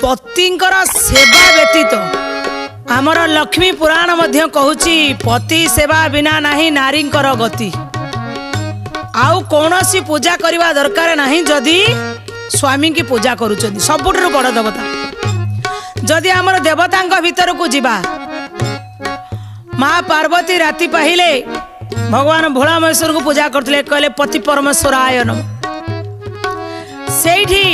ପତିଙ୍କର ସେବା ବ୍ୟତୀତ ଆମର ଲକ୍ଷ୍ମୀ ପୁରାଣ ମଧ୍ୟ କହୁଛି, ପତି ସେବା ବିନା ନାହିଁ ନାରୀଙ୍କର ଗତି। ଆଉ କୌଣସି ପୂଜା କରିବା ଦରକାର ନାହିଁ ଯଦି ସ୍ୱାମୀଙ୍କି ପୂଜା କରୁଛନ୍ତି। ସବୁଠାରୁ ବଡ଼ ଦେବତା। ଯଦି ଆମର ଦେବତାଙ୍କ ଭିତରକୁ ଯିବା, ମା ପାର୍ବତୀ ରାତି ପାହିଲେ ଭଗବାନ ଭୋଳା ମହେଶ୍ୱରଙ୍କୁ ପୂଜା କରୁଥିଲେ, କହିଲେ ପତି ପରମେଶ୍ୱର ଆୟ ନମଃ। ସେଇଠି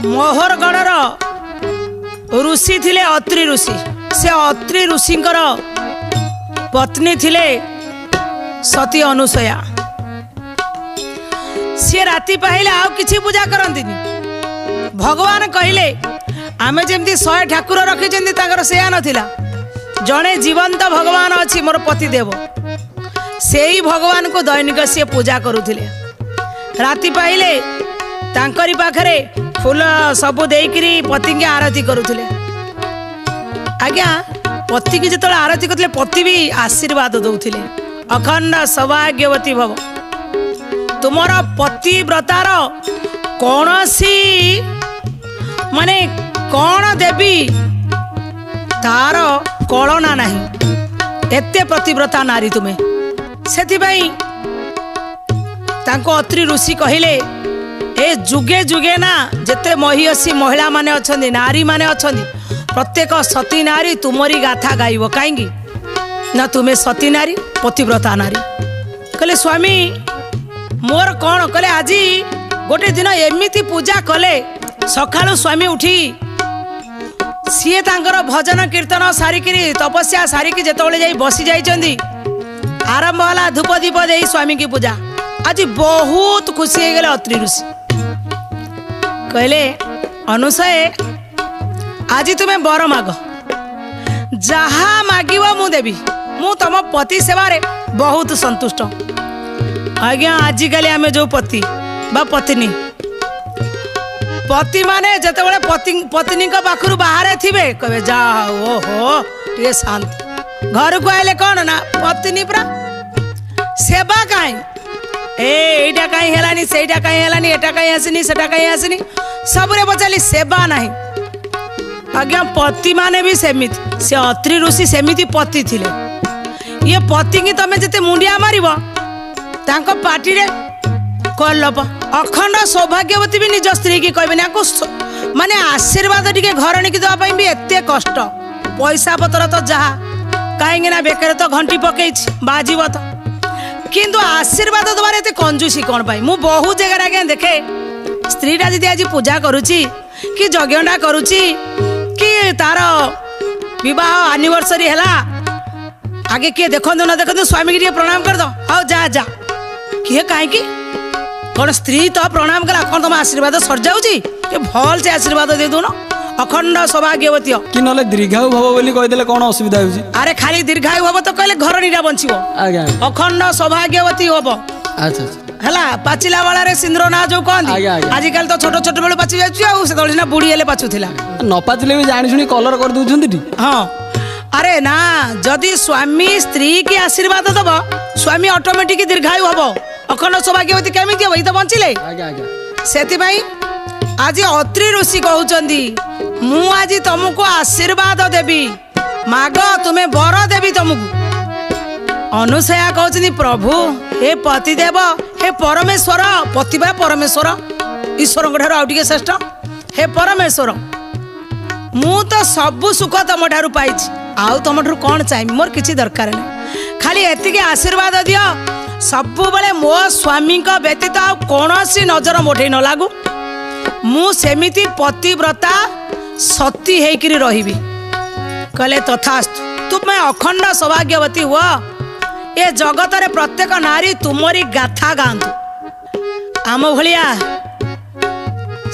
ମୋହରଗଡ଼ର ଋଷି ଥିଲେ ଅତ୍ରି ଋଷି। ସେ ଅତ୍ରି ଋଷିଙ୍କର ପତ୍ନୀ ଥିଲେ ସତୀ ଅନୁସୟା। ସିଏ ରାତି ପାହିଲେ ଆଉ କିଛି ପୂଜା କରନ୍ତିନି। ଭଗବାନ କହିଲେ ଆମେ ଯେମିତି 100 ଠାକୁର ରଖିଛନ୍ତି, ତାଙ୍କର ସେୟା ନଥିଲା। ଜଣେ ଜୀବନ୍ତ ଭଗବାନ ଅଛି ମୋର ପତିଦେବ, ସେଇ ଭଗବାନଙ୍କୁ ଦୈନିକ ସିଏ ପୂଜା କରୁଥିଲେ। ରାତି ପାହିଲେ ତାଙ୍କରି ପାଖରେ ଫୁଲ ସବୁ ଦେଇକିରି ପତିଙ୍କି ଆରତି କରୁଥିଲେ। ଆଜ୍ଞା, ପତିକି ଯେତେବେଳେ ଆରତି କରୁଥିଲେ, ପତି ବି ଆଶୀର୍ବାଦ ଦଉଥିଲେ, ଅଖଣ୍ଡ ସୌଭାଗ୍ୟବତୀ ଭବ। ତୁମର ପତିବ୍ରତାର କୌଣସି ମାନେ କ'ଣ ଦେବି ତାର କଳନା ନାହିଁ, ଏତେ ପ୍ରତିବ୍ରତା ନାରୀ ତୁମେ। ସେଥିପାଇଁ ତାଙ୍କୁ ଅତ୍ରି ଋଷି କହିଲେ, ଏ ଯୁଗେ ଯୁଗେ ନା ଯେତେ ମହିୟସୀ ମହିଳାମାନେ ଅଛନ୍ତି, ନାରୀମାନେ ଅଛନ୍ତି, ପ୍ରତ୍ୟେକ ସତୀ ନାରୀ ତୁମରି ଗାଥା ଗାଇବ। କାହିଁକି ନା ତୁମେ ସତୀ ନାରୀ, ପତିବ୍ରତା ନାରୀ। କହିଲେ ସ୍ୱାମୀ ମୋର କ'ଣ? କହିଲେ ଆଜି ଗୋଟେ ଦିନ ଏମିତି ପୂଜା କଲେ, ସକାଳୁ ସ୍ୱାମୀ ଉଠି ସିଏ ତାଙ୍କର ଭଜନ କୀର୍ତ୍ତନ ସାରିକିରି ତପସ୍ୟା ସାରିକି ଯେତେବେଳେ ଯାଇ ବସି ଯାଇଛନ୍ତି, ଆରମ୍ଭ ହେଲା ଧୂପ ଦୀପ ଦେଇ ସ୍ୱାମୀକି ପୂଜା। ଆଜି ବହୁତ ଖୁସି ହେଇଗଲେ ଅତ୍ରି ଋଷି। କହିଲେ ଅନୁସୟେ, ଆଜି ତୁମେ ବର ମାଗ, ଯାହା ମାଗିବ ମୁଁ ଦେବି, ମୁଁ ତମ ପତି ସେବାରେ ବହୁତ ସନ୍ତୁଷ୍ଟ। ଆଜ୍ଞା, ଆଜିକାଲି ଆମେ ଯୋଉ ପତି ବା ପତ୍ନୀ, ପତିମାନେ ଯେତେବେଳେ ପତି ପତ୍ନୀଙ୍କ ପାଖରୁ ବାହାରେ ଥିବେ କହିବେ ଯା ଓହୋ ଟିକେ ଶାନ୍ତି। ଘରକୁ ଆଇଲେ କ'ଣ ନା ପତ୍ନୀ ପୁରା ସେବା କାହିଁ, ଏ ଏଇଟା କାହିଁ ହେଲାନି, ସେଇଟା କାହିଁ ହେଲାନି, ଏଟା କାହିଁ ଆସିନି, ସେଟା କାହିଁ ଆସିନି, ସବୁରେ ପଚାରିଲି, ସେବା ନାହିଁ। ଆଜ୍ଞା, ପତିମାନେ ବି ସେମିତି। ସେ ଅତ୍ରି ଋଷି ସେମିତି ପତି ଥିଲେ। ଇଏ ପତିକି ତମେ ଯେତେ ମୁଣ୍ଡିଆ ମାରିବ, ତାଙ୍କ ପାଟିରେ କଲପ। ଅଖଣ୍ଡ ସୌଭାଗ୍ୟବତୀ ବି ନିଜ ସ୍ତ୍ରୀ କି କହିବେନି। ଆକୁ ମାନେ ଆଶୀର୍ବାଦ ଟିକେ ଘରଣିକି ଦେବା ପାଇଁ ବି ଏତେ କଷ୍ଟ। ପଇସା ପତ୍ର ତ ଯାହା, କାହିଁକି ନା ବେକରେ ତ ଘଣ୍ଟି ପକେଇଛି, ବାଜିବ ତ, କିନ୍ତୁ ଆଶୀର୍ବାଦ ଦେବାରେ ଏତେ କଞ୍ଜୁସି କ'ଣ ପାଇଁ? ମୁଁ ବହୁତ ଜାଗାରେ ଆଜ୍ଞା ଦେଖେ, ସ୍ତ୍ରୀଟା ଯଦି ଆଜି ପୂଜା କରୁଛି କି ଯଜ୍ଞଟା କରୁଛି କି ତାର ବିବାହ ଆନିଭର୍ସରୀ ହେଲା, ଆଗେ କିଏ ଦେଖନ୍ତୁ ନ ଦେଖନ୍ତୁ ସ୍ୱାମୀକି ଟିକେ ପ୍ରଣାମ କରିଦ, ହଉ ଯା ଯା। କିଏ କାହିଁକି କ'ଣ ସ୍ତ୍ରୀ ତ ପ୍ରଣାମ କଲା, କ'ଣ ତମ ଆଶୀର୍ବାଦ ସରିଯାଉଛି? ଟିକେ ଭଲସେ ଆଶୀର୍ବାଦ ଦେଇ ଦଉନ, ଅଖଣ୍ଡ ସୌଭାଗ୍ୟବତୀ କି ନହେଲେ ଦୀର୍ଘାୟୁ ଭବ ବୋଲି କହିଦେଲେ କ'ଣ ଅସୁବିଧା ହେଉଛି? ଆରେ ଖାଲି ଦୀର୍ଘାୟୁ ହବ ତ କହିଲେ ଘରଣୀଟା ବଞ୍ଚିବ। ଆଜ୍ଞା। ଅଖଣ୍ଡ ସୌଭାଗ୍ୟବତୀ ହବ। ଆଚ୍ଛା ଆଚ୍ଛା। ହେଲା, ପାଚିଲା ବାଳାରେ ସିନ୍ଦୁର ନା ଯୋଉ କହନ୍ତି। ଆଜ୍ଞା। ଆଜିକାଲି ତ ଛୋଟ ଛୋଟ ବେଳୁ ପାଚି ଯାଉଛି, ଆଉ ସେତେବେଳେ ସିନା ବୁଢୀ ହେଲେ ପାଚୁଥିଲା। ନ ପାଚିଲେ ବି ଜାଣି ଶୁଣି କଲର କରିଦଉଛନ୍ତି ଟି। ହଁ, ଆରେ ନା, ଯଦି ସ୍ୱାମୀ ସ୍ତ୍ରୀ କି ଆଶୀର୍ବାଦ ଦବ, ସ୍ୱାମୀ ଅଟୋମେଟିକ ଦୀର୍ଘାୟୁ ହବ। ଅଖଣ୍ଡ ସୌଭାଗ୍ୟବତୀ କେମିତି ହବ? ଏଇ ତ ବଞ୍ଚିଲେ। ଆଜ୍ଞା ଆଜ୍ଞା। ସେଥିପାଇଁ ଆଜି ଅତ୍ରି ଋଷି କହୁଛନ୍ତି, ମୁଁ ଆଜି ତମକୁ ଆଶୀର୍ବାଦ ଦେବି, ମାଗ ତୁମେ, ବର ଦେବି ତମକୁ। ଅନୁସୟା କହୁଛନ୍ତି, ପ୍ରଭୁ, ହେ ପତିଦେବ, ହେ ପରମେଶ୍ୱର, ପତି ବା ପରମେଶ୍ୱର ଈଶ୍ୱରଙ୍କ ଠାରୁ ଆଉ ଟିକେ ଶ୍ରେଷ୍ଠ, ହେ ପରମେଶ୍ୱର, ମୁଁ ତ ସବୁ ସୁଖ ତମ ଠାରୁ ପାଇଛି, ଆଉ ତମଠାରୁ କ'ଣ ଚାହିଁବି? ମୋର କିଛି ଦରକାର ନାହିଁ, ଖାଲି ଏତିକି ଆଶୀର୍ବାଦ ଦିଅ, ସବୁବେଳେ ମୋ ସ୍ୱାମୀଙ୍କ ବ୍ୟତୀତ ଆଉ କୌଣସି ନଜର ମୋଠେଇ ନ ଲାଗୁ, ମୁଁ ସେମିତି ପତିବ୍ରତା ସତୀ ହେଇକିରି ରହିବି। କହିଲେ ତଥାସ୍ତୁ, ତୁମେ ଅଖଣ୍ଡ ସୌଭାଗ୍ୟବତୀ ହୁଅ, ଏ ଜଗତରେ ପ୍ରତ୍ୟେକ ନାରୀ ତୁମରି ଗାଥା ଗାଆନ୍ତୁ। ଆମ ଭଳିଆ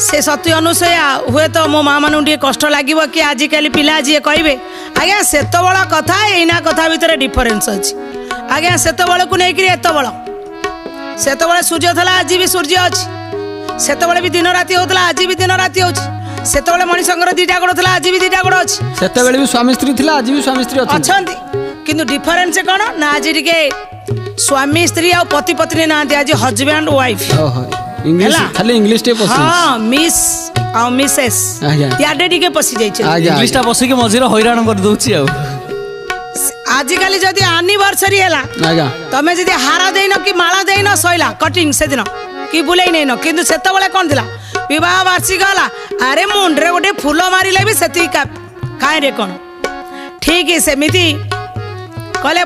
ସେ ସତୀ ଅନୁସୟା, ହୁଏତ ମୋ ମା ମାନଙ୍କୁ ଟିକେ କଷ୍ଟ ଲାଗିବ କି ଆଜିକାଲି ପିଲା ଯିଏ କହିବେ। ଆଜ୍ଞା, ସେତେବେଳ କଥା ଏଇନା କଥା ଭିତରେ ଡିଫରେନ୍ସ ଅଛି ଆଜ୍ଞା। ସେତେବେଳକୁ ନେଇକିରି ଏତେବେଳ, ସେତେବେଳେ ସୂର୍ଯ୍ୟ ଥିଲା, ଆଜି ବି ସୂର୍ଯ୍ୟ ଅଛି। ସେତେବେଳେ ବି ଦିନ ରାତି ହଉଥିଲା, ଆଜି ବି ଦିନ ରାତି ହଉଛି। ସେତେବେଳେ ମଣିଷଙ୍କର ଦିଟା ଗୋଡ଼ ଥିଲା, ଆଜି ବି ଦିଟା ଗୋଡ଼ ଅଛି। ସେତେବେଳେ ବି ସ୍ୱାମୀ ସ୍ତ୍ରୀ ଥିଲା, ଆଜି ବି ସ୍ୱାମୀ ସ୍ତ୍ରୀ ଅଛନ୍ତି, କିନ୍ତୁ ଡିଫରେନ୍ସ କ'ଣ ନା ଆଜି ଟିକେ ସ୍ୱାମୀ ସ୍ତ୍ରୀ ଆଉ ପତି ପତ୍ନୀ ନାହାନ୍ତି, ଆଜି ହଜବ୍ୟାଣ୍ଡ ୱାଇଫ ହେଲା। ଖାଲି ଇଂଲିଶ ଟିକେ। ହଁ, ମିସ୍ ଆଉ ମିସେସ୍ ଆଜ୍ଞା। ଇଆଡ଼େ ଟିକେ ପଶି ଯାଇଛନ୍ତି। ଆଜ୍ଞା। ଇଂଲିଶଟା ବସିକି ମଝିରେ ହଇରାଣ କରିଦଉଛି ଆଉ। ଆଜିକାଲି ଯଦି ଆନିଭର୍ସରୀ ହେଲା, ଆଜ୍ଞା, ତମେ ଯଦି ହାର ଦେଇନ କି ମାଳ ଦେଇନ, ସଇଲା କଟିଂ ସେଦିନ, କି ବୁଲେଇ ନେଇନ। କିନ୍ତୁ ସେତେବେଳେ କ'ଣ ଥିଲା? ବିବାହ ବାର୍ଷିକ ହେଲା, ଆରେ ମୁଣ୍ଡରେ ଗୋଟେ ଫୁଲ ମାରିଲେ ବି ସେତିକି କାହିଁରେ କ'ଣ। ଠିକ ସେମିତି କହିଲେ,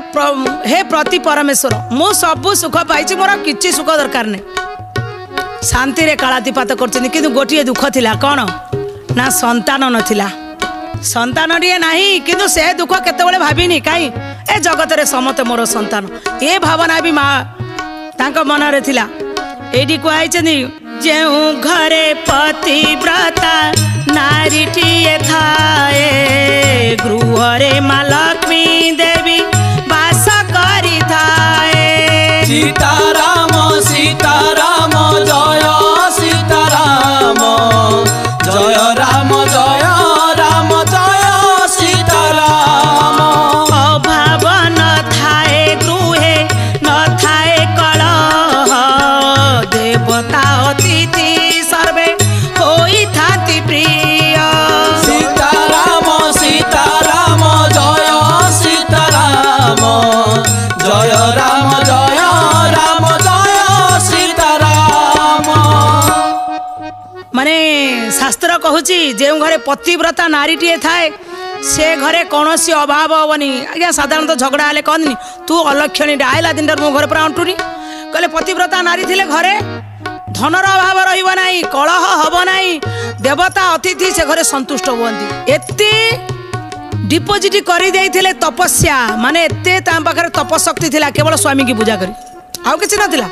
ହେ ପ୍ରତି ପରମେଶ୍ୱର, ମୁଁ ସବୁ ସୁଖ ପାଇଛି, ମୋର ଆଉ କିଛି ସୁଖ ଦରକାର ନାହିଁ। ଶାନ୍ତିରେ କାଳାତିପାତ କରୁଛନ୍ତି। କିନ୍ତୁ ଗୋଟିଏ ଦୁଃଖ ଥିଲା, କ'ଣ ନା ସନ୍ତାନ ନଥିଲା। ସନ୍ତାନଟିଏ ନାହିଁ, କିନ୍ତୁ ସେ ଦୁଃଖ କେତେବେଳେ ଭାବିନି। କାହିଁ ଏ ଜଗତରେ ସମସ୍ତେ ମୋର ସନ୍ତାନ, ଏ ଭାବନା ବି ମା ତାଙ୍କ ମନରେ ଥିଲା। ଏଇଠି କୁହାହେଇଛନ୍ତି, ଯେଉଁ ଘରେ ପତିବ୍ରତା ନାରୀଟିଏ ଥାଏ, ଗୃହରେ ମା ଲକ୍ଷ୍ମୀ ଦେବୀ ବାସ କରିଥାଏ। ସୀତାରାମ ସୀତାରାମ ଜୟ ସୀତାରାମ, ଜୟ ରାମ ଜୟ ରାମ ଜୟ ସୀତାରାମ। ଅଭାବ ନଥାଏ ଗୃହେ, ନଥାଏ କଳହ, ଦେବତା ଅତିଥି ସର୍ବେ ହୋଇଥାନ୍ତି ପ୍ରିୟ। ସୀତାରାମ ସୀତାରାମ ଜୟ ସୀତାରାମ, ଜୟ ରାମ ଜୟ ରାମ ଜୟ ସୀତାରାମ। ମାନେ ଶାସ୍ତ୍ର କହୁଛି, ଯେଉଁ ଘରେ ପତିବ୍ରତା ନାରୀଟିଏ ଥାଏ, ସେ ଘରେ କୌଣସି ଅଭାବ ହବନି। ଆଜ୍ଞା, ସାଧାରଣତଃ ଝଗଡ଼ା ହେଲେ କହନ୍ତିନି, ତୁ ଅଲକ୍ଷଣୀଟା, ଆଇଲା ଦିନଟାରୁ ମୋ ଘରେ ପୁରା ଅଣ୍ଟୁନି। କହିଲେ ପତିବ୍ରତା ନାରୀ ଥିଲେ ଘରେ ଧନର ଅଭାବ ରହିବ ନାହିଁ, କଳହ ହବ ନାହିଁ, ଦେବତା ଅତିଥି ସେ ଘରେ ସନ୍ତୁଷ୍ଟ ହୁଅନ୍ତି। ଏତେ ଡିପୋଜିଟ୍ କରିଦେଇଥିଲେ ତପସ୍ୟା, ମାନେ ଏତେ ତାଙ୍କ ପାଖରେ ତପଶକ୍ତି ଥିଲା, କେବଳ ସ୍ୱାମୀକି ପୂଜା କରି, ଆଉ କିଛି ନଥିଲା।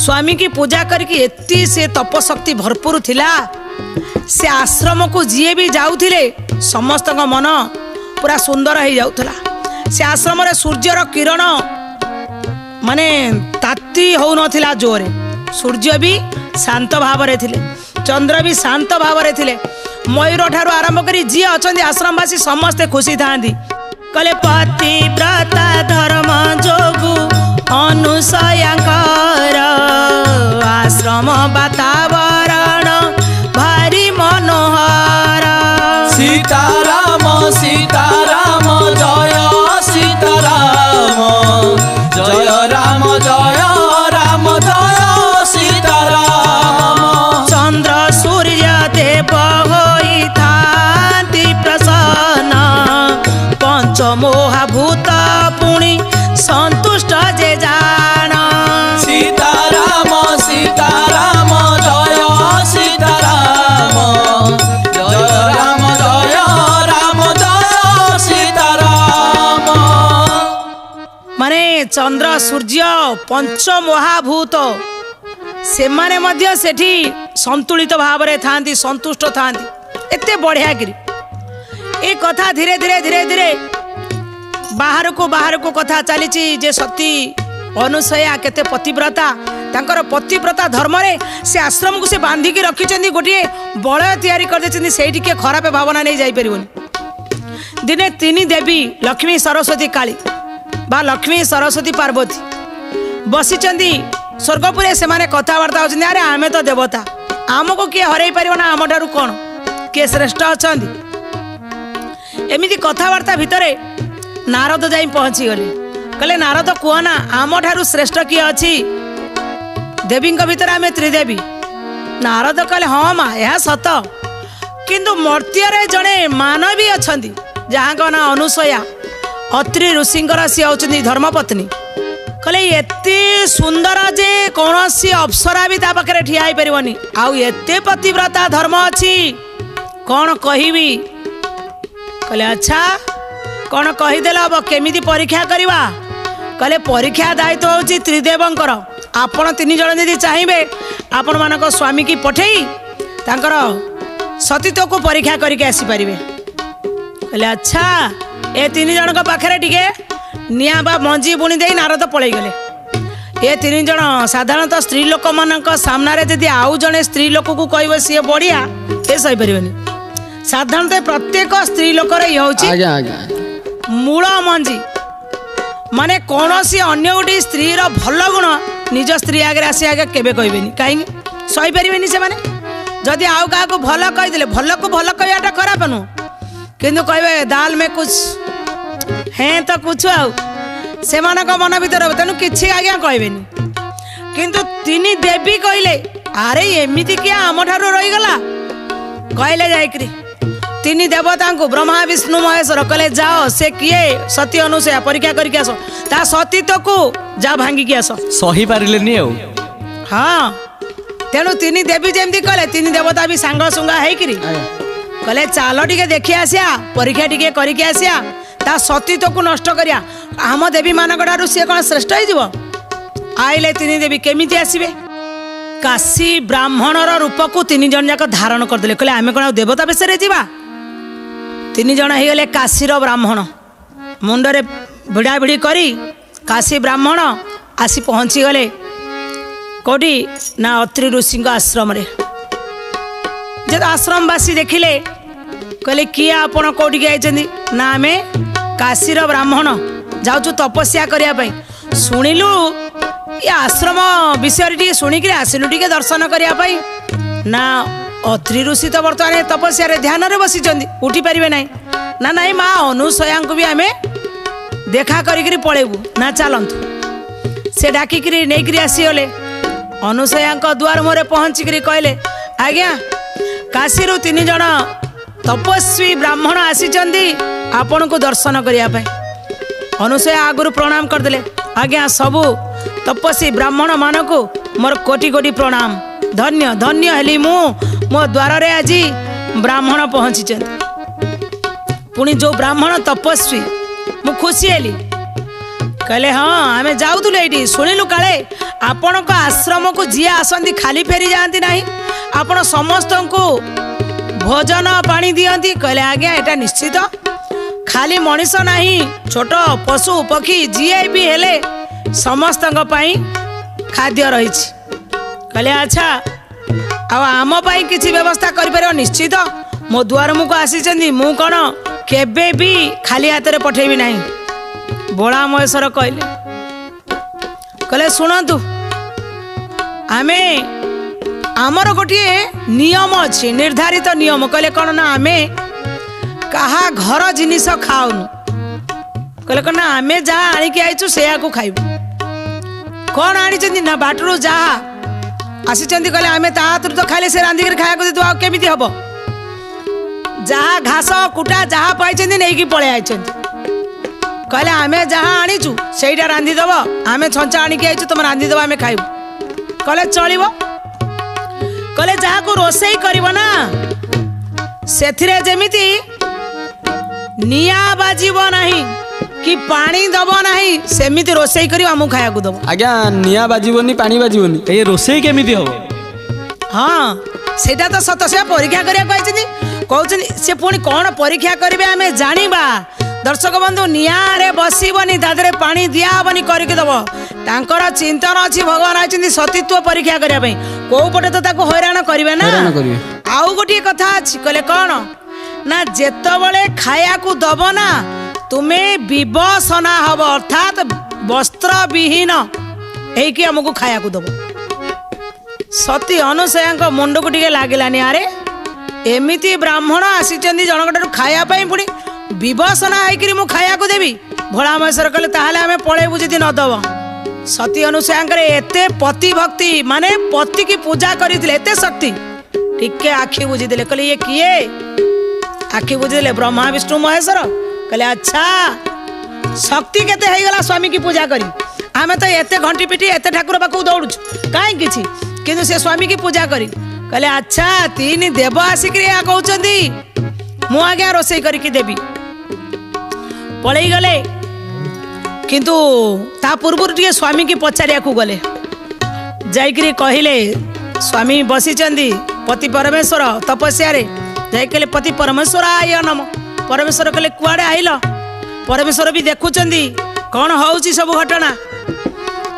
ସ୍ୱାମୀକି ପୂଜା କରିକି ଏତେ ସେ ତପଶକ୍ତି ଭରପୁର ଥିଲା, ସେ ଆଶ୍ରମକୁ ଯିଏ ବି ଯାଉଥିଲେ ସମସ୍ତଙ୍କ ମନ ପୁରା ସୁନ୍ଦର ହେଇଯାଉଥିଲା। ସେ ଆଶ୍ରମରେ ସୂର୍ଯ୍ୟର କିରଣ ମାନେ ତାତି ହଉନଥିଲା ଜୋରେ, ସୂର୍ଯ୍ୟ ବି ଶାନ୍ତ ଭାବରେ ଥିଲେ, ଚନ୍ଦ୍ର ବି ଶାନ୍ତ ଭାବରେ ଥିଲେ, ମୟୂର ଠାରୁ ଆରମ୍ଭ କରି ଯିଏ ଅଛନ୍ତି ଆଶ୍ରମବାସୀ ସମସ୍ତେ ଖୁସି ଥାଆନ୍ତି। କହିଲେ ପତିବ୍ରତା ଧର୍ମ ଯୋଗୁ ଅନୁସୟାଙ୍କର ଆଶ୍ରମ ବାତାବରଣ ଭାରି ମନୋହର। ସୀତାରାମ ସୀତାରାମ ଜୟ ସୀତାରାମ, ଜୟ ରାମ ଜୟ ରାମ ଜୟ ସୀତାରାମ। ଚନ୍ଦ୍ର ସୂର୍ଯ୍ୟ ଦେବ ହୋଇଥାନ୍ତି ପ୍ରସନ୍ନ, ପଞ୍ଚମହାଭୂତ ପୁଣି ସନ୍ତୁଷ୍ଟ ଯେ ଜାଣ। ସୀତାରାମ ସୀତାରାମ ଜୟ ସୀତାରାମ, ଜୟ ରାମ ଜୟ ରାମ ଜୟ ସୀତାରାମ। ମାନେ ଚନ୍ଦ୍ର ସୂର୍ଯ୍ୟ ପଞ୍ଚମହାଭୂତ ସେମାନେ ମଧ୍ୟ ସେଠି ସନ୍ତୁଳିତ ଭାବରେ ଥାଆନ୍ତି, ସନ୍ତୁଷ୍ଟ ଥାଆନ୍ତି, ଏତେ ବଢ଼ିଆ କିରି। ଏ କଥା ଧୀରେ ଧୀରେ ଧୀରେ ଧୀରେ ବାହାରକୁ ବାହାରକୁ କଥା ଚାଲିଛି ଯେ ସତୀ ଅନୁସୟା କେତେ ପତିବ୍ରତା, ତାଙ୍କର ପତିବ୍ରତା ଧର୍ମରେ ସେ ଆଶ୍ରମକୁ ସେ ବାନ୍ଧିକି ରଖିଛନ୍ତି, ଗୋଟିଏ ବଳୟ ତିଆରି କରିଦେଇଛନ୍ତି, ସେଇଠି କିଏ ଖରାପ ଭାବନା ନେଇ ଯାଇପାରିବନି। ଦିନେ ତିନି ଦେବୀ ଲକ୍ଷ୍ମୀ ସରସ୍ୱତୀ କାଳୀ ବା ଲକ୍ଷ୍ମୀ ସରସ୍ୱତୀ ପାର୍ବତୀ ବସିଛନ୍ତି ସ୍ୱର୍ଗପୁରରେ। ସେମାନେ କଥାବାର୍ତ୍ତା ହେଉଛନ୍ତି, ଆରେ ଆମେ ତ ଦେବତା, ଆମକୁ କିଏ ହରେଇ ପାରିବ ନା, ଆମଠାରୁ କ'ଣ କିଏ ଶ୍ରେଷ୍ଠ ଅଛନ୍ତି? ଏମିତି କଥାବାର୍ତ୍ତା ଭିତରେ ନାରଦ ଯାଇ ପହଞ୍ଚିଗଲେ। କହିଲେ, ନାରଦ କୁହ ନା, ଆମଠାରୁ ଶ୍ରେଷ୍ଠ କିଏ ଅଛି? ଦେବୀଙ୍କ ଭିତରେ ଆମେ ତ୍ରିଦେବୀ। ନାରଦ କହିଲେ, ହଁ ମା, ଏହା ସତ, କିନ୍ତୁ ମର୍ତ୍ତ୍ୟରେ ଜଣେ ମାନବୀ ଅଛନ୍ତି ଯାହାଙ୍କ ନାଁ ଅନୁସୟା, ଅତ୍ରି ଋଷିଙ୍କର ସିଏ ହେଉଛନ୍ତି ଧର୍ମପତ୍ନୀ। କହିଲେ ଏତେ ସୁନ୍ଦର ଯେ କୌଣସି ଅପ୍ସରା ବି ତା ପାଖରେ ଠିଆ ହେଇପାରିବନି, ଆଉ ଏତେ ପତିବ୍ରତା ଧର୍ମ ଅଛି, କ'ଣ କହିବି? କହିଲେ ଆଚ୍ଛା, କ'ଣ କହିଦେଲେ ହବ, କେମିତି ପରୀକ୍ଷା କରିବା? କହିଲେ ପରୀକ୍ଷା ଦାୟିତ୍ୱ ହେଉଛି ତ୍ରିଦେବଙ୍କର। ଆପଣ ତିନି ଜଣ ଯଦି ଚାହିଁବେ, ଆପଣମାନଙ୍କ ସ୍ୱାମୀକି ପଠେଇ ତାଙ୍କର ସତୀତ୍ୱକୁ ପରୀକ୍ଷା କରିକି ଆସିପାରିବେ। କହିଲେ ଆଚ୍ଛା। ଏ ତିନି ଜଣଙ୍କ ପାଖରେ ଟିକେ ନିଆଁ ବା ମଞ୍ଜି ବୁଣି ଦେଇ ନାରଦ ପଳେଇଗଲେ। ଏ ତିନି ଜଣ ସାଧାରଣତଃ ସ୍ତ୍ରୀ ଲୋକମାନଙ୍କ ସାମ୍ନାରେ ଯଦି ଆଉ ଜଣେ ସ୍ତ୍ରୀ ଲୋକକୁ କହିବ ସିଏ ବଢ଼ିଆ, ଏ ସହିପାରିବେନି। ସାଧାରଣତଃ ପ୍ରତ୍ୟେକ ସ୍ତ୍ରୀ ଲୋକର ଇଏ ହେଉଛି ଆଜ୍ଞା ଆଜ୍ଞା ମୂଳ ମଞ୍ଜି, ମାନେ କୌଣସି ଅନ୍ୟ ଗୋଟିଏ ସ୍ତ୍ରୀର ଭଲ ଗୁଣ ନିଜ ସ୍ତ୍ରୀ ଆଗରେ ଆସି ଆଗେ କେବେ କହିବେନି। କାହିଁକି ସହିପାରିବେନି ସେମାନେ? ଯଦି ଆଉ କାହାକୁ ଭଲ କହିଦେଲେ, ଭଲକୁ ଭଲ କହିବାଟା ଖରାପ ନୁହଁ, କିନ୍ତୁ କହିବେ ଦାଲ ମେ କୁଛ ହେଁ ତ କୁଛ, ଆଉ ସେମାନଙ୍କ ମନ ଭିତରେ ହବ। ତେଣୁ କିଛି ଆଜ୍ଞା କହିବେନି। କିନ୍ତୁ ତିନି ଦେବୀ କହିଲେ, ଆରେ ଏମିତି କିଏ ଆମଠାରୁ ରହିଗଲା? କହିଲେ ଯାଇକିରି ତିନି ଦେବତାଙ୍କୁ, ବ୍ରହ୍ମା ବିଷ୍ଣୁ ମହେଶ୍ୱର, କହିଲେ ଯାଅ ସେ କିଏ ସତୀ ଅନୁସୟା ପରୀକ୍ଷା କରିକି ଆସ, ତା ସତୀତ୍ୱକୁ ଯା ଭାଙ୍ଗିକି ଆସ। ସହି ପାରିଲେନି ଆଉ। ହଁ, ତେଣୁ ତିନି ଦେବୀ ଯେମିତି କହିଲେ, ତିନି ଦେବତା ବି ସାଙ୍ଗ ସୁଙ୍ଗା ହେଇକିରି କହିଲେ ଚାଲ ଟିକେ ଦେଖି ଆସିବା, ପରୀକ୍ଷା ଟିକେ କରିକି ଆସିବା, ତା ସତୀତ୍ୱକୁ ନଷ୍ଟ କରିବା, ଆମ ଦେବୀ ମାନଙ୍କ ଠାରୁ ସିଏ କ'ଣ ଶ୍ରେଷ୍ଠ ହେଇଯିବ? ଆଇଲେ ତିନି ଦେବୀ। କେମିତି ଆସିବେ? କାଶୀ ବ୍ରାହ୍ମଣର ରୂପକୁ ତିନି ଜଣ ଯାକ ଧାରଣ କରିଦେଲେ। କହିଲେ ଆମେ କ'ଣ ଆଉ ଦେବତା ବେଶରେ ଯିବା? ତିନି ଜଣ ହେଇଗଲେ କାଶୀର ବ୍ରାହ୍ମଣ, ମୁଣ୍ଡରେ ଭିଡ଼ାଭିଡ଼ି କରି କାଶୀ ବ୍ରାହ୍ମଣ ଆସି ପହଞ୍ଚିଗଲେ କୋଉଠି ନା ଅତ୍ରି ଋଷିଙ୍କ ଆଶ୍ରମରେ। ଯେତେ ଆଶ୍ରମବାସୀ ଦେଖିଲେ, କହିଲେ କିଏ ଆପଣ, କୋଉଠିକି ଯାଇଛନ୍ତି? ନା ଆମେ କାଶୀର ବ୍ରାହ୍ମଣ, ଯାଉଛୁ ତପସ୍ୟା କରିବା ପାଇଁ, ଶୁଣିଲୁ ଏ ଆଶ୍ରମ ବିଷୟରେ ଟିକେ ଶୁଣିକିରି ଆସିଲୁ ଟିକେ ଦର୍ଶନ କରିବା ପାଇଁ। ନା ଅତ୍ରି ଋଷି ତ ବର୍ତ୍ତମାନ ତପସ୍ୟାରେ ଧ୍ୟାନରେ ବସିଛନ୍ତି, ଉଠି ପାରିବେ ନାହିଁ। ନା ନାଇଁ, ମା ଅନୁସୟାଙ୍କୁ ବି ଆମେ ଦେଖା କରିକିରି ପଳେଇବୁ। ନା ଚାଲନ୍ତୁ। ସେ ଡାକିକିରି ନେଇକିରି ଆସିଗଲେ। ଅନୁସୟାଙ୍କ ଦୁଆର ମୁହଁରେ ପହଞ୍ଚିକିରି କହିଲେ, ଆଜ୍ଞା କାଶୀରୁ ତିନି ଜଣ ତପସ୍ୱୀ ବ୍ରାହ୍ମଣ ଆସିଛନ୍ତି ଆପଣଙ୍କୁ ଦର୍ଶନ କରିବା ପାଇଁ। ଅନୁସୟା ଆଗରୁ ପ୍ରଣାମ କରିଦେଲେ, ଆଜ୍ଞା ସବୁ ତପସ୍ୱୀ ବ୍ରାହ୍ମଣ ମାନଙ୍କୁ ମୋର କୋଟି କୋଟି ପ୍ରଣାମ, ଧନ୍ୟ ଧନ୍ୟ ହେଲି ମୁଁ, ମୋ ଦ୍ୱାରରେ ଆଜି ବ୍ରାହ୍ମଣ ପହଞ୍ଚିଛନ୍ତି, ପୁଣି ଯୋଉ ବ୍ରାହ୍ମଣ ତପସ୍ୱୀ, ମୁଁ ଖୁସି ହେଲି। କହିଲେ ହଁ ଆମେ ଯାଉଥିଲୁ ଏଇଠି, ଶୁଣିଲୁ କାଳେ ଆପଣଙ୍କ ଆଶ୍ରମକୁ ଯିଏ ଆସନ୍ତି ଖାଲି ଫେରି ଯାଆନ୍ତି ନାହିଁ, ଆପଣ ସମସ୍ତଙ୍କୁ ଭୋଜନ ପାଣି ଦିଅନ୍ତି। କହିଲେ ଆଜ୍ଞା ଏଇଟା ନିଶ୍ଚିତ, ଖାଲି ମଣିଷ ନାହିଁ, ଛୋଟ ପଶୁ ପକ୍ଷୀ ଯିଏ ବି ହେଲେ ସମସ୍ତଙ୍କ ପାଇଁ ଖାଦ୍ୟ ରହିଛି। କହିଲେ ଆଚ୍ଛା, ଆଉ ଆମ ପାଇଁ କିଛି ବ୍ୟବସ୍ଥା କରିପାରିବ? ନିଶ୍ଚିତ, ମୋ ଦୁଆର ମୁଖ ଆସିଛନ୍ତି, ମୁଁ କ'ଣ କେବେ ବି ଖାଲି ହାତରେ ପଠେଇବି ନାହିଁ। ଭୋଳା ମହେଶ୍ୱର କହିଲେ, କହିଲେ ଶୁଣନ୍ତୁ, ଆମେ ଆମର ଗୋଟିଏ ନିୟମ ଅଛି, ନିର୍ଦ୍ଧାରିତ ନିୟମ। କହିଲେ କ'ଣ? ନା ଆମେ କାହା ଘର ଜିନିଷ ଖାଉନୁ। କହିଲେ କ'ଣ? ନା ଆମେ ଯାହା ଆଣିକି ଆଇଛୁ ସେଇଆକୁ ଖାଇବୁ। କ'ଣ ଆଣିଛନ୍ତି? ନା ବାଟରୁ ଯାହା ଆସିଛନ୍ତି। କହିଲେ ଆମେ ତା ହାତରୁ ତ ଖାଇଲେ ସେ ରାନ୍ଧିକିରି ଖାଇବାକୁ ଦେଇଥିବ, ଆଉ କେମିତି ହବ? ଯାହା ଘାସ କୁଟା ଯାହା ପାଇଛନ୍ତି ନେଇକି ପଳେଇ ଆଇଛନ୍ତି। କହିଲେ ଆମେ ଯାହା ଆଣିଛୁ ସେଇଟା ରାନ୍ଧିଦେବ, ଆମେ ଛଞ୍ଚା ଆଣିକି ଆଇଛୁ, ତମେ ରାନ୍ଧିଦେବ ଆମେ ଖାଇବୁ। କହିଲେ ଚଳିବ। କହିଲେ ଯାହାକୁ ରୋଷେଇ କରିବ ନା ସେଥିରେ ଯେମିତି ନିଆଁ ବାଜିବ ନାହିଁ କି ପାଣି ଦବ ନାହିଁ, ସେମିତି ରୋଷେଇ କରିବ ଆମକୁ ଖାଇବାକୁ ଦବ। ଆଜ୍ଞା ନିଆଁ ବାଜିବନି, ପାଣି ବାଜିବନି, ଏ ରୋଷେଇ କେମିତି ହବ? ହଁ ସେଇଟା ତ ସତ, ସେ ପରୀକ୍ଷା କରିବାକୁ ଆଇଛନ୍ତି, କହୁଛନ୍ତି ସେ ପୁଣି କ'ଣ ପରୀକ୍ଷା କରିବେ ଆମେ ଜାଣିବା। ଦର୍ଶକ ବନ୍ଧୁ, ନିଆଁରେ ବସିବନି, ତା ଦେହରେ ପାଣି ଦିଆହବନି, କରିକି ଦବ। ତାଙ୍କର ଚିନ୍ତନ ଅଛି, ଭଗବାନ ଆଇଛନ୍ତି ସତୀତ୍ୱ ପରୀକ୍ଷା କରିବା ପାଇଁ, କୋଉ ପଟେ ତ ତାକୁ ହଇରାଣ କରିବେ ନା। ଆଉ ଗୋଟିଏ କଥା ଅଛି। କହିଲେ କ'ଣ? ନା ଯେତେବେଳେ ଖାଇବାକୁ ଦବ ନା ତୁମେ ବିବସନା ହବ, ଅର୍ଥାତ୍ ବସ୍ତ୍ର ବିହୀନ ହେଇକି ଆମକୁ ଖାଇବାକୁ ଦବ। ସତୀ ଅନୁସୟାଙ୍କ ମୁଣ୍ଡକୁ ଟିକେ ଲାଗିଲାନି, ଆରେ ଏମିତି ବ୍ରାହ୍ମଣ ଆସିଛନ୍ତି ଜଣଙ୍କ ଠାରୁ ଖାଇବା ପାଇଁ, ପୁଣି ବିବସନା ହେଇକିରି ମୁଁ ଖାଇବାକୁ ଦେବି? ଭୋଳା ମହେଶ୍ୱର କହିଲେ ତାହେଲେ ଆମେ ପଳେଇବୁ ଯଦି ନଦବ। ସତୀ ଅନୁସୟାଙ୍କର ଏତେ ପତି ଭକ୍ତି, ମାନେ ପତିକି ପୂଜା କରିଥିଲେ, ଏତେ ଶକ୍ତି, ଟିକେ ଆଖି ବୁଝିଦେଲେ। କହିଲେ ଇଏ କିଏ? ଆଖି ବୁଝିଦେଲେ, ବ୍ରହ୍ମା ବିଷ୍ଣୁ ମହେଶ୍ୱର। କହିଲେ ଆଚ୍ଛା, ଶକ୍ତି କେତେ ହେଇଗଲା ସ୍ୱାମୀକି ପୂଜା କରି। ଆମେ ତ ଏତେ ଘଣ୍ଟି ପିଟି ଏତେ ଠାକୁର ପାଖକୁ ଦୌଡ଼ୁଛୁ, କାହିଁ କିଛି, କିନ୍ତୁ ସେ ସ୍ୱାମୀକି ପୂଜା କରି। କହିଲେ ଆଚ୍ଛା, ତିନି ଦେବ ଆସିକିରି ଏହା କହୁଛନ୍ତି, ମୁଁ ଆଜ୍ଞା ରୋଷେଇ କରିକି ଦେବି। ପଳେଇ ଗଲେ, କିନ୍ତୁ ତା ପୂର୍ବରୁ ଟିକେ ସ୍ୱାମୀକି ପଚାରିବାକୁ ଗଲେ। ଯାଇକିରି କହିଲେ, ସ୍ୱାମୀ ବସିଛନ୍ତି ପତି ପରମେଶ୍ୱର ତପସ୍ୟାରେ, ଯାଇ କହିଲେ ପତି ପରମେଶ୍ୱର ଆୟ ନମ। ପରମେଶ୍ୱର କହିଲେ କୁଆଡ଼େ ଆଇଲ? ପରମେଶ୍ୱର ବି ଦେଖୁଛନ୍ତି କ'ଣ ହଉଛି ସବୁ ଘଟଣା।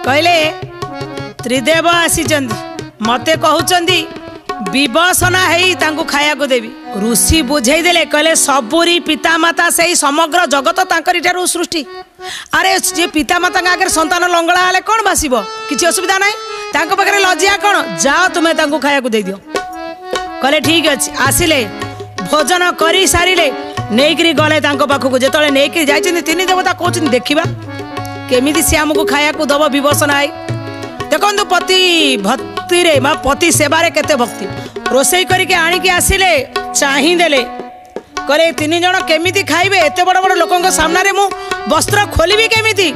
କହିଲେ ତ୍ରିଦେବ ଆସିଛନ୍ତି, ମତେ କହୁଛନ୍ତି ବିବସନା ହେଇ ତାଙ୍କୁ ଖାଇବାକୁ ଦେବି। ଋଷି ବୁଝେଇଦେଲେ, କହିଲେ ସବୁରି ପିତାମାତା ସେଇ ସମଗ୍ର ଜଗତ ତାଙ୍କରି ଠାରୁ ସୃଷ୍ଟି। ଆରେ ଯିଏ ପିତାମାତାଙ୍କ ଆଗରେ ସନ୍ତାନ ଲଙ୍ଗଳା ହେଲେ କ'ଣ ଭାସିବ? କିଛି ଅସୁବିଧା ନାହିଁ, ତାଙ୍କ ପାଖରେ ଲଜ୍ଜା କ'ଣ? ଯାଅ ତୁମେ ତାଙ୍କୁ ଖାଇବାକୁ ଦେଇଦିଅ। କହିଲେ ଠିକ୍ ଅଛି। ଆସିଲେ, ଭୋଜନ କରି ସାରିଲେ, ନେଇକିରି ଗଲେ ତାଙ୍କ ପାଖକୁ। ଯେତେବେଳେ ନେଇକିରି ଯାଇଛନ୍ତି, ତିନି ଦେବତା କହୁଛନ୍ତି, ଦେଖିବା କେମିତି ସେ ଆମକୁ ଖାଇବାକୁ ଦବ ବିବସନା ହେଇ। ଦେଖନ୍ତୁ ପତି ଭକ୍ତିରେ ବା ପତି ସେବାରେ କେତେ ଭକ୍ତି। ରୋଷେଇ କରିକି ଆଣିକି ଆସିଲେ, ଚାହିଁଦେଲେ, କହିଲେ ଏ ତିନି ଜଣ କେମିତି ଖାଇବେ? ଏତେ ବଡ଼ ବଡ଼ ଲୋକଙ୍କ ସାମ୍ନାରେ ମୁଁ ବସ୍ତ୍ର ଖୋଲିବି କେମିତି?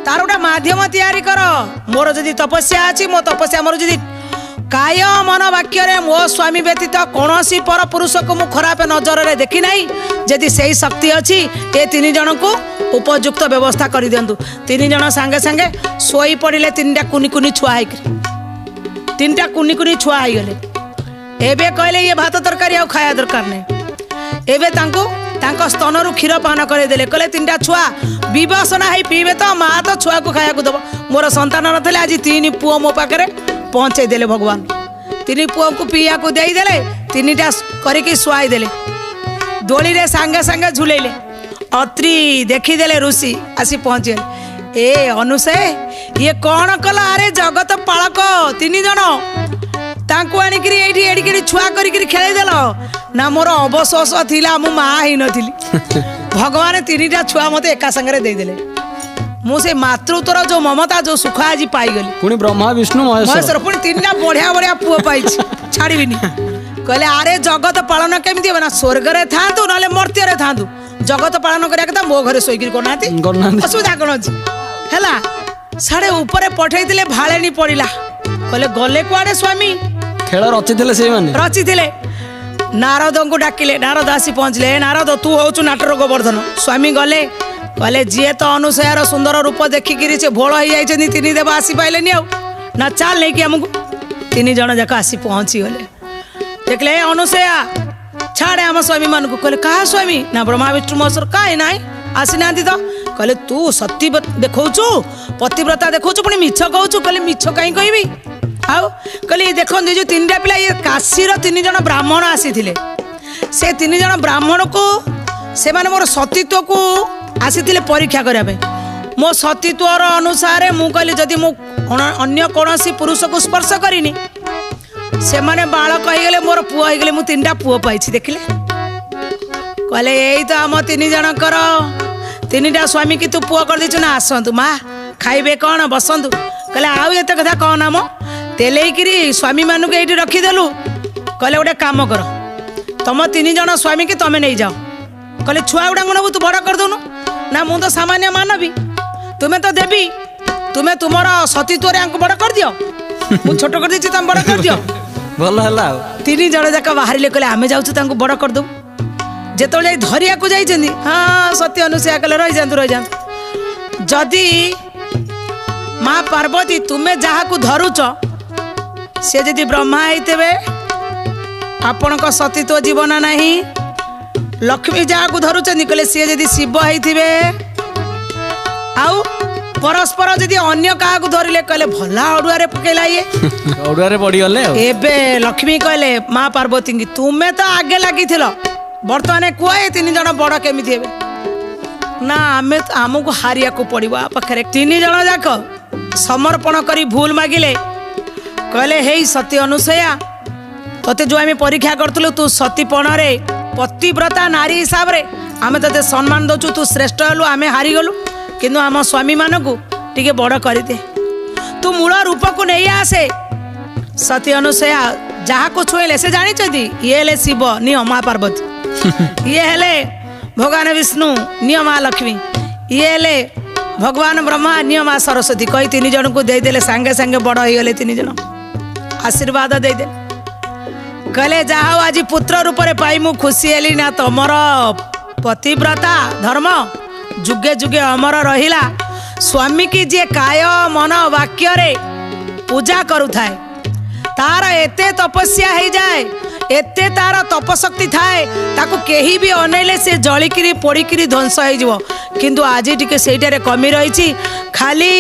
ତାର ଗୋଟେ ମାଧ୍ୟମ ତିଆରି କର। ମୋର ଯଦି ତପସ୍ୟା ଅଛି, ମୋ ତପସ୍ୟା ମୋର ଯଦି କାୟ ମନ ବାକ୍ୟରେ ମୋ ସ୍ୱାମୀ ବ୍ୟତୀତ କୌଣସି ପର ପୁରୁଷକୁ ମୁଁ ଖରାପ ନଜରରେ ଦେଖି ନାହିଁ, ଯଦି ସେଇ ଶକ୍ତି ଅଛି, ଏ ତିନି ଜଣଙ୍କୁ ଉପଯୁକ୍ତ ବ୍ୟବସ୍ଥା କରିଦିଅନ୍ତୁ। ତିନି ଜଣ ସାଙ୍ଗେ ସାଙ୍ଗେ ଶୋଇ ପଡ଼ିଲେ, ତିନିଟା କୁନି କୁନି ଛୁଆ ହେଇକିରି, ତିନିଟା କୁନି କୁନି ଛୁଆ ହେଇଗଲେ। ଏବେ କହିଲେ ଇଏ ଭାତ ତରକାରୀ ଆଉ ଖାଇବା ଦରକାର ନାହିଁ। ଏବେ ତାଙ୍କୁ ତାଙ୍କ ସ୍ତନରୁ କ୍ଷୀର ପାନ କରେଇଦେଲେ। କହିଲେ ତିନିଟା ଛୁଆ ବିବସନା ହେଇ ପିଇବେ ତ, ମା ତ ଛୁଆକୁ ଖାଇବାକୁ ଦେବ। ମୋର ସନ୍ତାନ ନଥିଲେ, ଆଜି ତିନି ପୁଅ ମୋ ପାଖରେ ପହଞ୍ଚେଇ ଦେଲେ ଭଗବାନ। ତିନି ପୁଅଙ୍କୁ ପିଇବାକୁ ଦେଇଦେଲେ, ତିନିଟା କରିକି ଶୁଆଇ ଦେଲେ, ଦୋଳିରେ ସାଙ୍ଗେ ସାଙ୍ଗେ ଝୁଲେଇଲେ। ଅତ୍ରି ଦେଖିଦେଲେ, ଋଷି ଆସି ପହଞ୍ଚିଗଲେ। ଏ ଅନୁସେ, ଇଏ କ'ଣ କଲା? ଆରେ ଜଗତ ପାଳକ ତିନି ଜଣ, ତାଙ୍କୁ ଆଣିକିରି ଏଇଠି ଏଡ଼ିକିରି ଛୁଆ କରିକିରି ଖେଳେଇଦେଲ ନା? ମୋର ଅବଶୋଷ ଥିଲା, ମୁଁ ମା ହେଇନଥିଲି, ଭଗବାନ ତିନିଟା ଛୁଆ ମୋତେ ଏକା ସାଙ୍ଗରେ ଦେଇଦେଲେ। ମୁଁ ସେ ମାତୃତ୍ୱର ଯୋଉ ମମତା, ଯୋଉ ସୁଖ ଆଜି ପାଇଗଲି। ପୁଣି ବ୍ରହ୍ମା ବିଷ୍ଣୁ ମହେଶ୍ୱର, ପୁଣି ତିନିଟା ବଢିଆ ବଢିଆ ପୁଅ ପାଇଛି, ଛାଡ଼ିବିନି। କହିଲେ ଆରେ ଜଗତ ପାଳନ କେମିତି ହେବ? ନା ସ୍ୱର୍ଗରେ ଥାଆନ୍ତୁ ନହେଲେ ମର୍ତ୍ତ୍ୟରେ ଥାଆନ୍ତୁ, ଜଗତ ପାଳନ କରିବା କଥା ମୋ ଘରେ ଶୋଇକିରି କରୁନାହାନ୍ତି, ଅସୁବିଧା କ'ଣ ଅଛି? ହେଲା, ସାଡ଼େ ଉପରେ ପଠେଇଥିଲେ, ଭାଳେଣି ପଡ଼ିଲା। କହିଲେ ଗଲେ କୁଆଡ଼େ ସ୍ୱାମୀ? ଖେଳ ରଚିଥିଲେ ସେଇମାନେ ରଚିଥିଲେ। ନାରଦଙ୍କୁ ଡାକିଲେ, ନାରଦ ଆସି ପହଞ୍ଚିଲେ। ନାରଦ, ତୁ ହଉଛୁ ନାଟର ଗୋବର୍ଦ୍ଧନ। ସ୍ୱାମୀ ଗଲେ। କହିଲେ ଯିଏ ତ ଅନୁସୟାର ସୁନ୍ଦର ରୂପ ଦେଖିକିରି ସେ ଭୋଳ ହେଇଯାଇଛନ୍ତି, ତିନି ଦେବ ଆସିପାରିଲେନି ଆଉ। ନା ଚାଲ ନେଇକି ଆମକୁ। ତିନି ଜଣ ଯାକ ଆସି ପହଞ୍ଚିଗଲେ। ଦେଖିଲେ, ଏ ଅନୁସୟା, ଛାଡ଼େ ଆମ ସ୍ୱାମୀମାନଙ୍କୁ। କହିଲେ କାହା ସ୍ୱାମୀ? ନା ବ୍ରହ୍ମା ବିଷ୍ଣୁ ମହେଶ୍ୱର। କାହିଁ ନାହିଁ, ଆସିନାହାନ୍ତି ତ। କହିଲେ ତୁ ସତୀ ଦେଖାଉଛୁ, ପତିବ୍ରତା ଦେଖାଉଛୁ, ପୁଣି ମିଛ କହୁଛୁ। କହିଲେ ମିଛ କାହିଁ କହିବି? ଆଉ କହିଲେ ଦେଖନ୍ତୁ, ଏ ଯୋଉ ତିନିଟା ପିଲା, ଇଏ କାଶୀର ତିନି ଜଣ ବ୍ରାହ୍ମଣ ଆସିଥିଲେ। ସେ ତିନି ଜଣ ବ୍ରାହ୍ମଣକୁ ସେମାନେ ମୋର ସତୀତ୍ୱକୁ ଆସିଥିଲେ ପରୀକ୍ଷା କରିବା ପାଇଁ। ମୋ ସତୀତ୍ୱର ଅନୁସାରେ ମୁଁ କହିଲି ଯଦି ମୁଁ ଅନ୍ୟ କୌଣସି ପୁରୁଷକୁ ସ୍ପର୍ଶ କରିନି, ସେମାନେ ବାଳକ ହେଇଗଲେ, ମୋର ପୁଅ ହେଇଗଲେ, ମୁଁ ତିନିଟା ପୁଅ ପାଇଛି। ଦେଖିଲେ, କହିଲେ ଏଇ ତ ଆମ ତିନି ଜଣଙ୍କର ତିନିଟା ସ୍ୱାମୀକି ତୁ ପୁଅ କରିଦେଇଛୁ। ନା ଆସନ୍ତୁ ମା, ଖାଇବେ କ'ଣ, ବସନ୍ତୁ। କହିଲେ ଆଉ ଏତେ କଥା କହନା ମ, ତେଲେଇକିରି ସ୍ୱାମୀମାନଙ୍କୁ ଏଇଠି ରଖିଦେଲୁ। କହିଲେ ଗୋଟେ କାମ କର, ତମ ତିନି ଜଣ ସ୍ୱାମୀକି ତମେ ନେଇଯାଅ। କହିଲେ ଛୁଆ ଗୁଡ଼ାଙ୍କୁ ନେବୁ, ତୁ ବଡ଼ କରିଦଉନୁ। ନା ମୁଁ ତ ସାମାନ୍ୟ ମାନବି, ତୁମେ ତ ଦେବୀ, ତୁମେ ତୁମର ସତୀତ୍ୱରେ ଆଙ୍କୁ ବଡ଼ କରିଦିଅ, ମୁଁ ଛୋଟ କରିଦେଇଛି, ତମେ ବଡ଼ କରିଦିଅ। ଭଲ ହେଲା। ଆଉ ତିନି ଜଣ ଯାକ ବାହାରିଲେ, କହିଲେ ଆମେ ଯାଉଛୁ ତାଙ୍କୁ ବଡ଼ କରିଦେବୁ। ଯେତେବେଳେ ଯାଇ ଧରିବାକୁ ଯାଇଛନ୍ତି, ହଁ ସତ୍ୟ ଅନୁସୟା କହିଲେ ରହିଯାଆନ୍ତୁ ରହିଯାଆନ୍ତୁ, ଯଦି ମା ପାର୍ବତୀ ତୁମେ ଯାହାକୁ ଧରୁଛ ସେ ଯଦି ବ୍ରହ୍ମା ହେଇଥିବେ, ଆପଣଙ୍କ ସତୀତ୍ୱ ଯିବ ନା ନାହିଁ? ଲକ୍ଷ୍ମୀ ଯାହାକୁ ଧରୁଛନ୍ତି, କହିଲେ ସିଏ ଯଦି ଶିବ ହେଇଥିବେ? ଆଉ ପରସ୍ପର ଯଦି ଅନ୍ୟ କାହାକୁ ଧରିଲେ? କହିଲେ ଭଲା ଅଡୁଆରେ ପକେଇଲା ଇଏ, ଅଡୁଆରେ ପଡ଼ିଗଲେ। ଏବେ ଲକ୍ଷ୍ମୀ କହିଲେ ମା ପାର୍ବତୀଙ୍କି, ତୁମେ ତ ଆଗେ ଲାଗିଥିଲ, ବର୍ତ୍ତମାନ କୁହ ଏ ତିନି ଜଣ ବଡ଼ କେମିତି ହେବେ? ନା ଆମେ ଆମକୁ ହାରିବାକୁ ପଡ଼ିବ ଆ ପାଖରେ। ତିନି ଜଣ ଯାକ ସମର୍ପଣ କରି ଭୁଲ ମାଗିଲେ। କହିଲେ ହେଇ ସତୀ ଅନୁସୟା, ତତେ ଯେଉଁ ଆମେ ପରୀକ୍ଷା କରୁଥିଲୁ, ତୁ ସତୀପଣରେ ପତିବ୍ରତା ନାରୀ ହିସାବରେ ଆମେ ତତେ ସମ୍ମାନ ଦେଉଛୁ, ତୁ ଶ୍ରେଷ୍ଠ ହେଲୁ, ଆମେ ହାରିଗଲୁ। କିନ୍ତୁ ଆମ ସ୍ୱାମୀମାନଙ୍କୁ ଟିକେ ବଡ଼ କରିଦେ, ତୁ ମୂଳ ରୂପକୁ ନେଇ ଆସେ। ସତୀ ଅନୁସୟା ଯାହାକୁ ଛୁଇଁଲେ, ସେ ଜାଣିଛନ୍ତି ଇଏ ହେଲେ ଶିବ, ନିଅ ମା ପାର୍ବତୀ, ଇଏ ହେଲେ ଭଗବାନ ବିଷ୍ଣୁ, ନିଅ ମା ଲକ୍ଷ୍ମୀ, ଇଏ ହେଲେ ଭଗବାନ ବ୍ରହ୍ମା, ନିଅ ମା ସରସ୍ୱତୀ, କହି ତିନି ଜଣଙ୍କୁ ଦେଇଦେଲେ। ସାଙ୍ଗେ ସାଙ୍ଗେ ବଡ଼ ହେଇଗଲେ ତିନି ଜଣ। ଆଶୀର୍ବାଦ ଦେଇଦେଲେ, କହିଲେ ଯାହା ହଉ ଆଜି ପୁତ୍ର ରୂପରେ ପାଇ ମୁଁ ଖୁସି ହେଲି। ନା ତମର ପତିବ୍ରତା ଧର୍ମ ଯୁଗେ ଯୁଗେ ଅମର ରହିଲା। ସ୍ୱାମୀକି ଯିଏ କାୟ ମନ ବାକ୍ୟରେ ପୂଜା କରୁଥାଏ, ତାର ଏତେ ତପସ୍ୟା ହେଇଯାଏ, ଏତେ ତାର ତପଶକ୍ତି ଥାଏ, ତାକୁ କେହି ବି ଅନେଇଲେ ସେ ଜଳିକିରି ପୋଡ଼ିକିରି ଧ୍ୱଂସ ହେଇଯିବ। କିନ୍ତୁ ଆଜି ଟିକେ ସେଇଟାରେ କମି ରହିଛି। ଖାଲି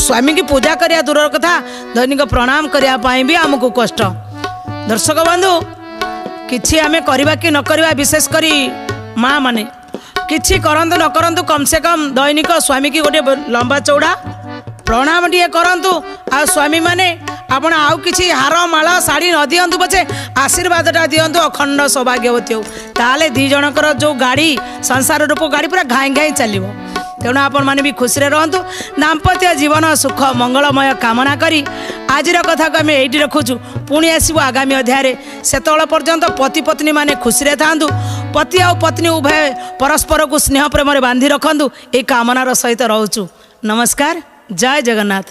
ସ୍ୱାମୀକି ପୂଜା କରିବା ଦୂରର କଥା, ଦୈନିକ ପ୍ରଣାମ କରିବା ପାଇଁ ବି ଆମକୁ କଷ୍ଟ। ଦର୍ଶକ ବନ୍ଧୁ, କିଛି ଆମେ କରିବା କି ନ କରିବା, ବିଶେଷ କରି ମା ମାନେ କିଛି କରନ୍ତୁ ନ କରନ୍ତୁ, କମ୍ ସେ କମ୍ ଦୈନିକ ସ୍ୱାମୀକି ଗୋଟେ ଲମ୍ବା ଚଉଡ଼ା ପ୍ରଣାମ ଟିକେ କରନ୍ତୁ। ଆଉ ସ୍ୱାମୀମାନେ ଆପଣ ଆଉ କିଛି ହାର ମାଳ ଶାଢ଼ୀ ନ ଦିଅନ୍ତୁ ପଛେ, ଆଶୀର୍ବାଦଟା ଦିଅନ୍ତୁ, ଅଖଣ୍ଡ ସୌଭାଗ୍ୟବତୀ ହଉ। ତାହେଲେ ଦୁଇ ଜଣଙ୍କର ଯେଉଁ ଗାଡ଼ି, ସଂସାର ରୂପ ଗାଡ଼ି ପୁରା ଘାଇଁ ଘାଇଁ ଚାଲିବ। ତେଣୁ ଆପଣମାନେ ବି ଖୁସିରେ ରହନ୍ତୁ, ଦାମ୍ପତ୍ୟ ଜୀବନ ସୁଖ ମଙ୍ଗଳମୟ କାମନା କରି ଆଜିର କଥାକୁ ଆମେ ଏଇଠି ରଖୁଛୁ। ପୁଣି ଆସିବୁ ଆଗାମୀ ଅଧ୍ୟାୟରେ। ସେତେବେଳେ ପର୍ଯ୍ୟନ୍ତ ପତି ପତ୍ନୀ ମାନେ ଖୁସିରେ ଥାଆନ୍ତୁ, ପତି ଆଉ ପତ୍ନୀ ଉଭୟ ପରସ୍ପରକୁ ସ୍ନେହ ପ୍ରେମରେ ବାନ୍ଧି ରଖନ୍ତୁ, ଏଇ କାମନାର ସହିତ ରହୁଛୁ। ନମସ୍କାର, ଜୟ ଜଗନ୍ନାଥ।